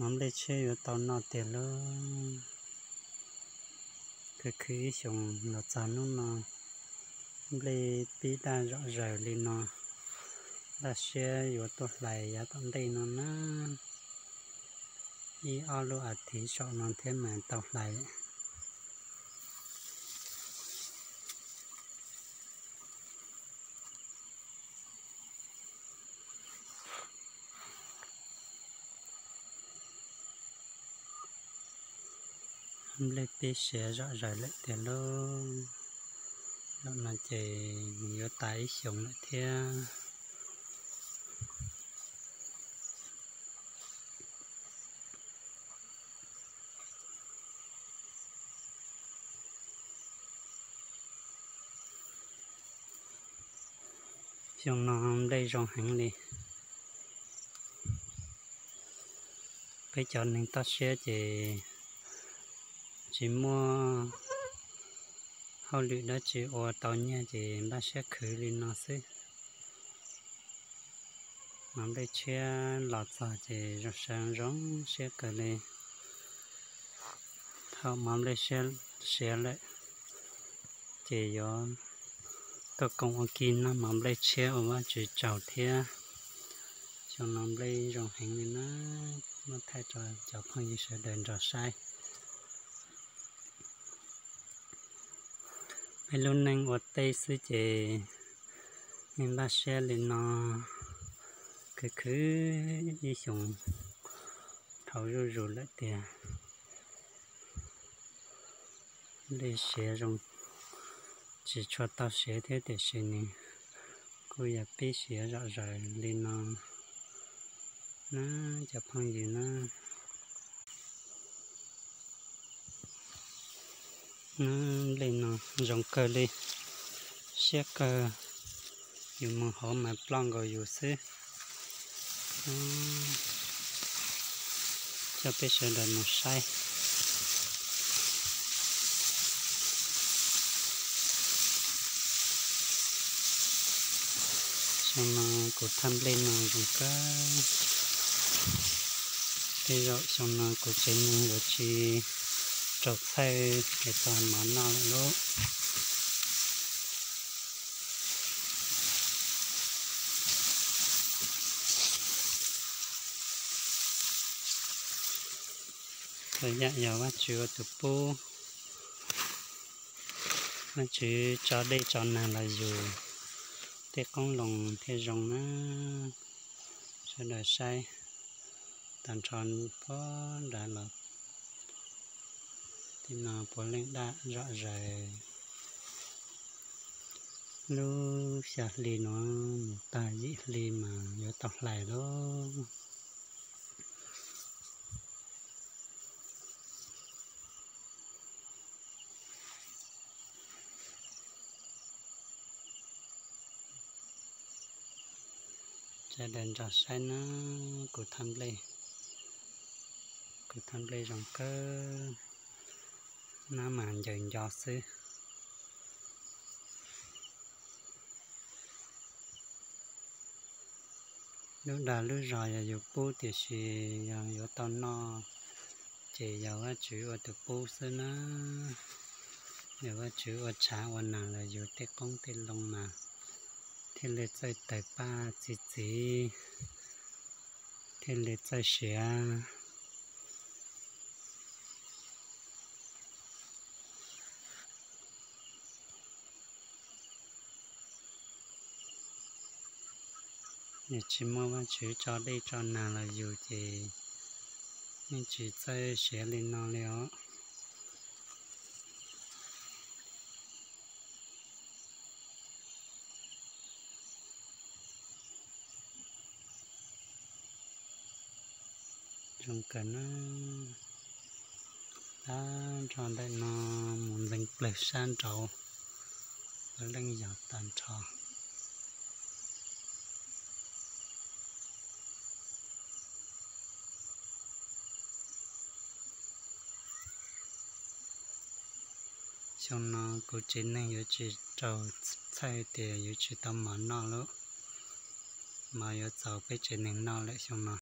Mov nplej tshiab yuav tau noj tiag lauj. Khwv khwv ib xyoos los txog hnub no, nplej pib daj zom zaws li no, npaj siab yuav tuaj hlais yav tom ntej no na. Ib ob lub as thiv saum no thiab mas tau hlais. Nplej pib siav zom zaws lawm tiag lauj. Zaum no ces nws yuav tas ib xyoos lawm thiab. Xyoo no nplej zoo heev li. Peb cov neeg toj siab ces tsis muaj hauj lwm dab tsi ua tau nyiaj ces npaj siab khwv li no xwb. Mov nplej tshiab los txog ces zoo siab zoo siab kawg li. Thaum mov nplej siav lawm ces yuav tuaj koom ua ke noj mov nplej tshiab ua Vajtswv tsaug thiab. Xyoo no nplej zoo heev li na, muab thaij rau cov phooj ywg sawv daws nrog saib. Peb lub neej ua teb xwb ces yeej npaj siab li no, khwv khwv ib xyoos dhau zuj zus lawm tiag. Nplej siav zoo, tsis tshua tau siav thiab tiam sis nws kuj yog pib siav zom zaws li no na cov phooj ywg na. Nplej no zoo kawg li, siab kawg, yus mus hauv mas ploj nkaus yus xwb. Coj peb sawv daws mus saib. Xyoo no kuv thaj nplej no zoo kawg. Tej zaum xyoo no kuv tsev neeg yuav tsis raug txhaij es tau mov noj lawm lauj. Txhua yam yog Vajtswv ua tus pub. Vajtswv tso dej tso nag los yus tej qoob loo thiaj zoo na. Sawv daws saib tag nrho puag nrad los, tej no puav leej daj zom zaws. Lub xya hli no mus tag yim hli mas yuav tau hlais lauj. Sawv daws nrog saib na, kuv thaj nplej, kuv thaj nplej zoo kawg, nab mas ncaws nco xwb. Lub dag lub zog yog yus pub tiam sis yog yuav tau noj ces yog Vajtswv ua tus pub xwb na. Yog Vajtswv ua tshav ua nag los yus tej qoob tej loo mas thiaj li txawj tawg paj txi txiv, thiaj li txawj siav. Yog tsis muaj Vajtswv tso dej tso nag los yus ces yeej tsis txawj siav li no li os. Zoo kawg na, tag nrho ntawm no mus ntxeev plawg sab nraud puav leej yog tag nrho. Xyoo no kuv tsev neeg yuav tsis raug txhawj tias yuav tsis tau mov noj lawm, mov yuav txaus peb tsev neeg noj lawm xyoo no.